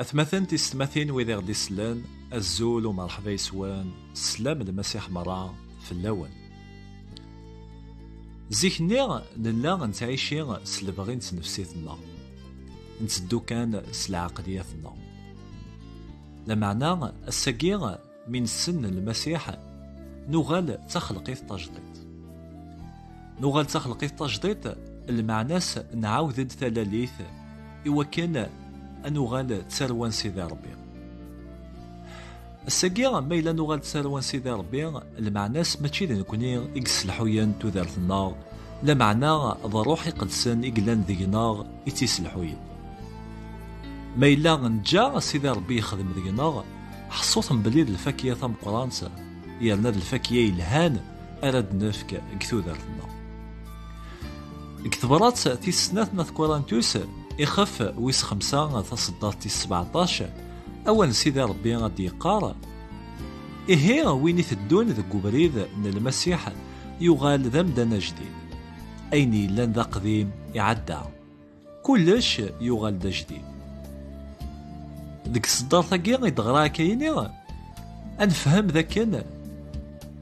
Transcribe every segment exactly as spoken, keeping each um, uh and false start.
Atmaten tisetmatin wid i ɣ-d-isellen, azul u merḥba yes-wen, sslam Lmasiḥ merra fell-awen. Zik-nni nella nettɛici s lebɣi n tnefsit-nneɣ, nteddu kan s lɛeqliyat-nneɣ. Lameɛna ass-agi mi nessen Lmasiḥ, nuɣal d taxelqit tajdidt. Nuɣal d taxelqit tajdidt, lmeɛna-s nɛawed-d talalit i wakken ad nuɣal d tarwa n Sidi Ṛebbi. Ass-agi, ma yella nuɣal d tarwa n Sidi Ṛebbi, lmeɛna-s mačči d nekkni i yesselḥuyen tudert-nneɣ, lameɛna d Ṛṛuḥ Iqedsen i yellan deg-neɣ i tt-isselḥuyen. Ma yella neǧǧa Sidi Ṛebbi yexdem deg-neɣ, ḥṣut belli d lfakya tameqqrant, yerna d lfakya yelhan ara d-nefk deg tudert-nneɣ. Deg tebrat tis snat n At Kurintus, ixef wis xemsa, taṣeddart tis sbeɛṭac, awal n Sidi Ṛebbi ad d-yeqqar: Ihi win iteddun deg ubrid n Lmasiḥ yuɣal d amdan ajdid. Ayen yellan d aqdim iɛedda. Kullec yuɣal d ajdid. Deg tseddart-agi i d-ɣriɣ akka-yini, ad nefhem d akken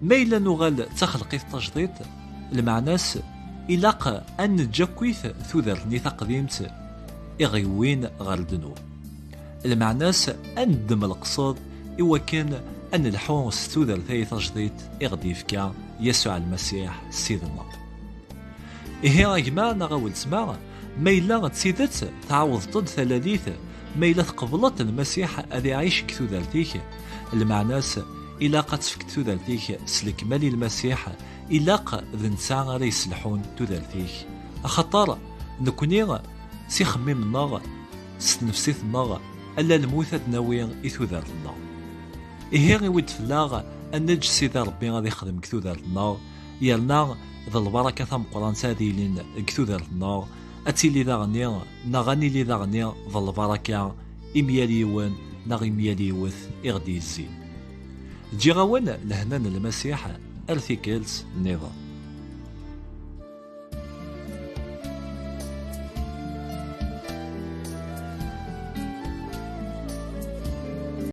ma yella nuɣal d taxelqit tajdidt, lmeɛna-s ilaq ad neǧǧ akkit tudert-nni taqdimt i ɣ-yewwin ɣer ddnub. Lmeɛna-s ad neddem leqsed i wakken ad nelḥu s tudert-ayi tajdidt i ɣ-d-yefka Yasuɛ Lmasiḥ Ssid-nneɣ. Ihi a gma neɣ a weltma, ma yella d tidet tɛawdeḍ-d talalit, ma yella tqebleḍ Lmasiḥ ad iɛic deg tudert-ik, lmeɛna-s ilaq ad tefkeḍ tudert-ik s lekmal i Lmasiḥ, ilaq d netta ara yesselḥun tudert-ik. Axaṭer nekni s ixemmimen-nneɣ, s tnefsit-nneɣ, ala lmut ad d-nawi i tudert-nneɣ. Ihi iwi-d fell-aɣ ad neǧǧ Sidi Ṛebbi ad ixdem deg tudert-nneɣ, yerna d lbaraka tameqqrant ad ilin deg tudert-nneɣ, ad tili daɣni, neɣ ad nili daɣni d lbaraka i myal yiwen neɣ i myal yiwet i ɣ-d-yezzin. Ǧǧiɣ-awen lehna n Lmasiḥ ar tikkelt nniḍen.